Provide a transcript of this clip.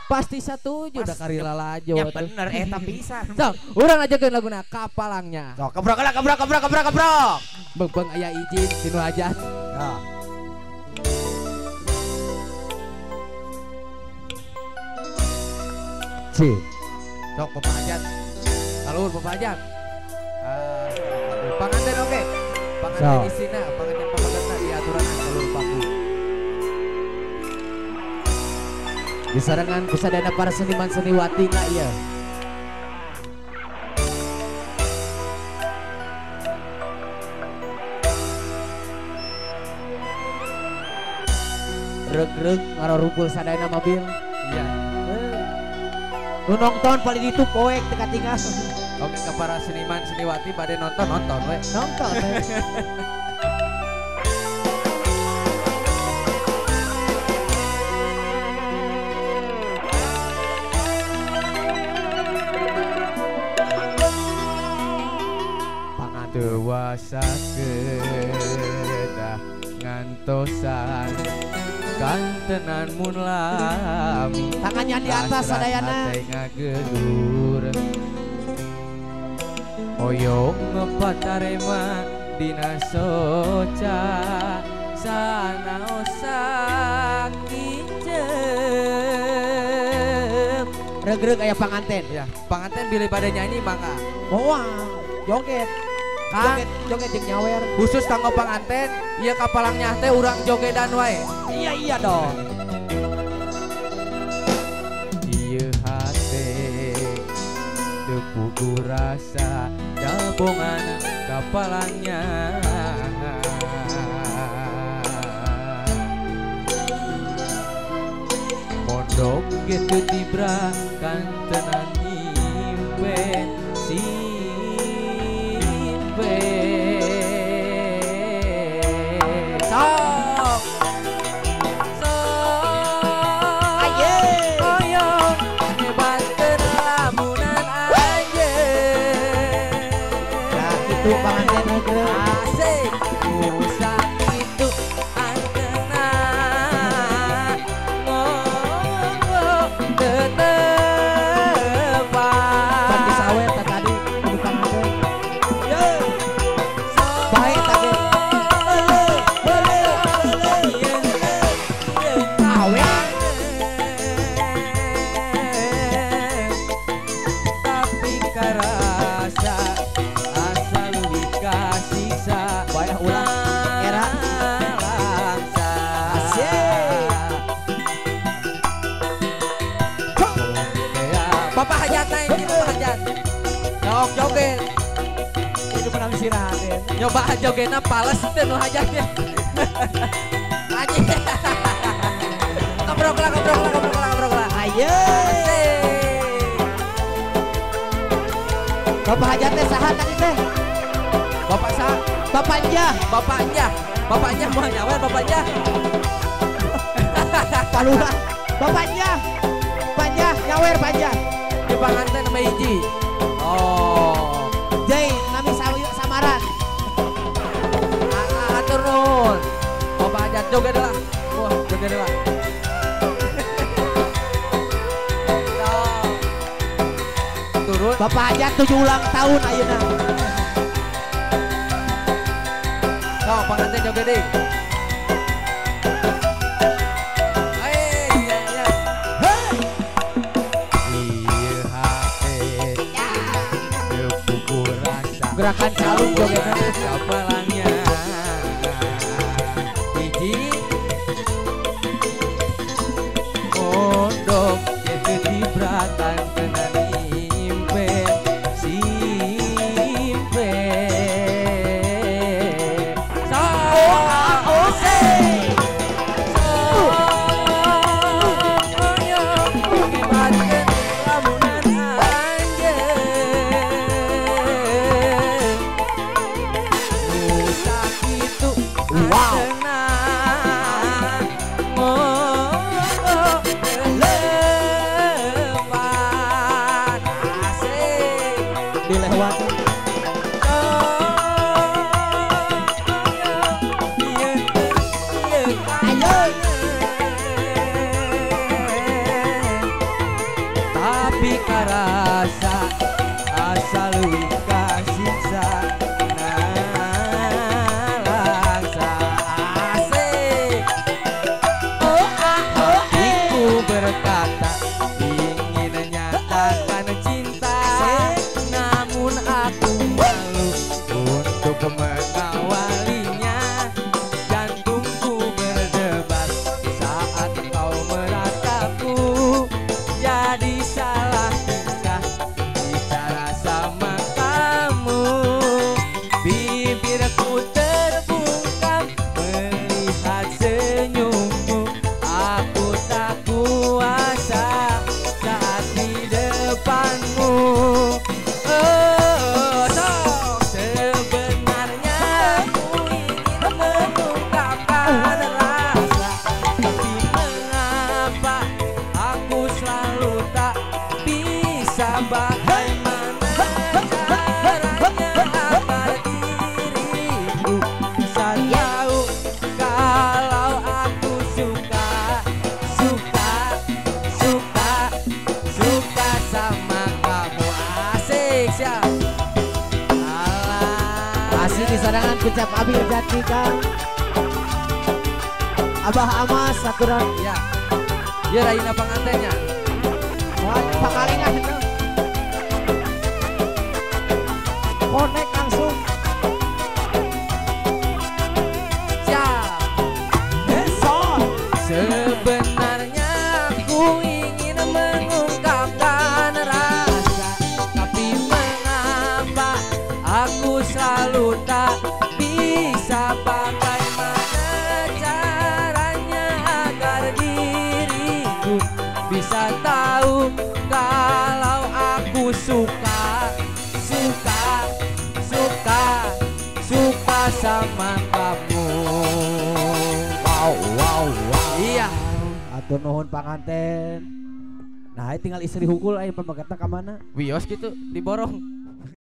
Pasti satuju da karila lajo. Ya bener eta pisan. Sok, urang ajakeun laguna Kapalangnya. Sok, kebrok lah, kebrok kebrok kebrok kebrok. Beng-beng aya izin tinu hajat. Ya. C. Sok Bapak Hajat. Kaluhur Bapak Hajat. Panganten oke. Panganten isina, panganten papagatna diaturan kaluhur paku. Disarengan kusadana para seniman seniwati na iya. Reg-reg ngarorumpul sadayana mobil. Iya. Nu nonton paling itu poek teu katingas. Oke ke para seniman seniwati bade nonton nonton we. Nonton. Dewasa kedah ngantosan kantenan mun lami. Tangannya di atas sadayana. Ngagedur hoyong ngepatarema dina soca sanaosa kicep. Regreg aya panganten. Ya, panganten bilih bade nyanyi mangga. Moal joget. Kang, joget, joget jeung nyawer. Khusus kanggo panganten, ieu kapalangnya teh urang jogedan wae. Iya iya dong. Ieu hate teu puguh rasa jabongan kapalangnya. Mondok ge teu tibra kantenan nyimpen si. Sok sok aye hoyong nyebatkeun lamunan anjeun. Nah kitu panganten heukeun. Asik usak kitu antena ngomong tetepan. Pan disawer tah tadi kudu panganten. Baik tadi. Tapi karasa asa leuwih kasiksa. Bae ulah era langsa. Asik. Bapak hajat naik, Bapak hajat. Sok joget. Itu menang si Raden. Nyoba jogetna pales teu nu hajatnya. Anjing. Kebrok lah, kebrok lah, kebrok lah, kebrok lah. Ayo. Bapak hajat teh saha tadi teh? Bapak saha? Bapak Njah. Bapak Njah. Bapak Njah mau nyawer Bapak Njah. Palurah. Bapak Njah. Bapak Njah nyawer Pak Njah. Di panganten nama hiji. Oh. Jai nami samaran. Atur nuhun. Bapak hajat joget lah. Wah, joget lah. Turun. Bapak hajat 7 ulang tahun ayeuna. Sok panganten joget deui. Hey, iya iya. Hey. Ieu hate teu puguh rasa. Gerakan calung jogetna. Kapalangnya. Hiji. Mondok ge teu dibratan tenan nyimpen simpen. Sok asik. Sok nyebatkeun lamunan anjeun. Nu sakitu Wow. antena ngomong lepat. Asik. Dilewat. Ayo. Pikarasa asa leuwih kasiksa nalangsa. Asik. Oh ah oh Hatiku berkata ingin nyatakan cinta, namun aku malu untuk mengawalinya. Jantungku berdebar saat kau meratapku, jadi salah tingkah bicara sama kamu. Bibirku terbungkam melihat senyummu, aku tak kuasa saat di depanmu. Oh, sok. Sebenarnya aku ingin mengungkapkan rasa, tapi mengapa aku selalu tak bisa? Bagaimana caranya agar diriku bisa tahu kalau aku suka, suka, suka, suka sama kamu. Asik siap. Alah. Masih di sarangan Kucap Abil Jatnika. Abah Amas aturan. Ya. Ya Raina pangantennya. Wah, pakalingan itu. Konek langsung. Siap. Besok. Sebenarnya aku ingin mengungkapkan rasa, tapi mengapa aku selalu tak bisa? Bagaimana caranya agar diriku bisa tahu kalau aku suka, suka, suka, suka sama kamu. Wow wow wow. Iya. Atur nuhun panganten. Nah, tinggal istri hukul aya pamagetna ka mana? Wios gitu diborong.